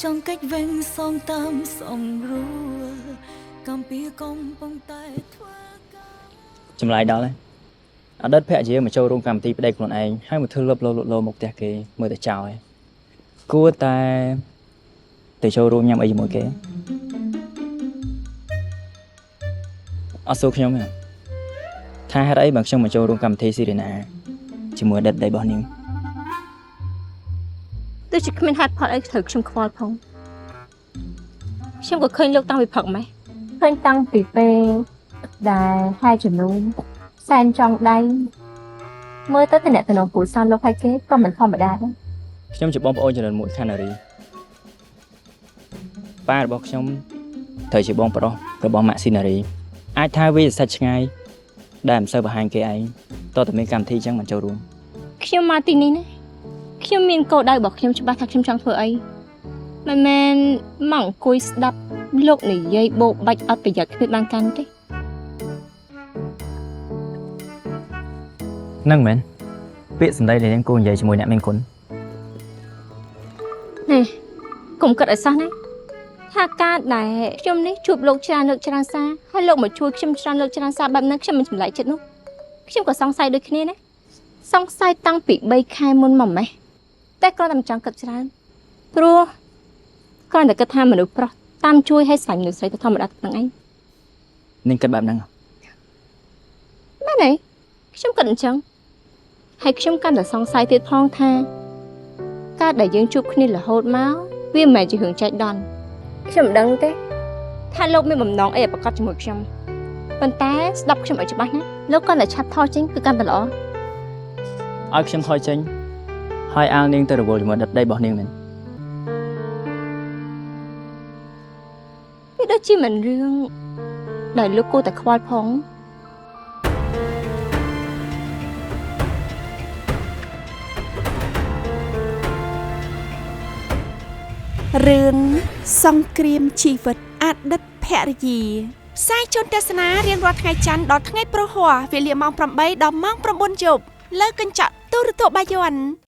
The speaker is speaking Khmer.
ចង់កិច្ចវិញសងតាមសំរួលកម្ពីកំពុងតែធ្វើការ ចម្លើយដល់ហើយអតីតភរិយាមកចូលរួមកម្មវិធីប្តីខ្លួនឯងហើយមកធ្វើលឹបលោលក់លោមកផ្ទះគេមើលតែចោលហើយគួរតែទៅចូលរួមញ៉ាំអីជាមួយគេអត់សួរខ្ញុំទេថាហេតុអីបើខ្ញុំមកចូលរួមកម្មវិធីស៊ីរីណាជាមួយអតីតប្តីរបស់នាង ដូចជាគ្មានហេតុផលអីត្រូវខ្ញុំខ្វល់ផងខ្ញុំក៏ឃើញលោកតាំងពីព្រឹកម៉េះឃើញតាំងពីពេលដែលហែជំនូនសែនចង់ដៃមើលទៅតំណតំណងពូសានលោកហើយគេក៏មិនធម្មតាដែរ ខ្ញុំជាបងប្អូនចំនួនមួយខាណារីប៉ារបស់ខ្ញុំត្រូវជាបងប្រុសរបស់ម៉ាក់ស៊ីណារីអាចថាវាជាសាច់ឆ្ងាយដែលមិនសូវបង្ហាញគេឯងតោះតែមានកម្មវិធីចឹងមិនចូលរួម ខ្ញុំមកទីនេះណាខ្ញុំមានគោលដៅរបស់ខ្ញុំច្បាស់ថាខ្ញុំចង់ធ្វើអីមិនមែនមកអង្គុយស្ដាប់លោកនិយាយបោកបាច់អត់ប្រយោជន៍គ្មានបានកាន់ទេ ហ្នឹងមែនពាក្យសម្ដីដែលនាងគួរនិយាយជាមួយអ្នកមានគុណ នេះកុំគិតឲ្យសោះណាថាការដែលខ្ញុំនេះជួបលោកច្រើនលើកច្រើនសារហើយលោកមកជួយខ្ញុំច្រើនលើកច្រើនសារបែបហ្នឹងខ្ញុំមិនចម្លែកចិត្តនោះខ្ញុំក៏សង្ស័យដូចគ្នាណាសង្ស័យតាំងពី3ខែមុនមកម៉េះតែគ្រាន់តែមិនចង់គិតច្រើនព្រោះគ្រាន់តែគិតថាមនុស្សប្រុសតាមជួយឲ្យស្លាញ់មនុស្សស្រីទៅធម្មតាទាំងឯង នាងគិតបែបហ្នឹងហ៎ មែនទេខ្ញុំគិតអញ្ចឹងហើយខ្ញុំកាន់តែសង្ស័យទៀតផងថាការដែលយើងជួបគ្នារហូតមកវាមិនមែនជារឿងចៃដន្យខ្ញុំមិនដឹងទេថាលោកមានបំណងអីឲ្យប្រកាសជាមួយខ្ញុំប៉ុន្តែស្ដាប់ខ្ញុំឲ្យច្បាស់ណាលោកកាន់តែឆាប់ថយចេញគឺកាន់តែល្អ ឲ្យខ្ញុំថយចេញហើយអាលនាងទៅរវល់ជាមួយប្តីរបស់នាងមែន វាដូចជាមិនរឿងដែលលោកគួរតែខ្វល់ផង រឿងសង្គ្រាមជីវិតអតីតភរិយាផ្សាយជូនទស្សនារៀងរាល់ថ្ងៃច័ន្ទដល់ថ្ងៃព្រហស្បតិ៍វេលាម៉ោង8ដល់ម៉ោង9យប់លើកញ្ចក់ទូរទស្សន៍បាយ័ន។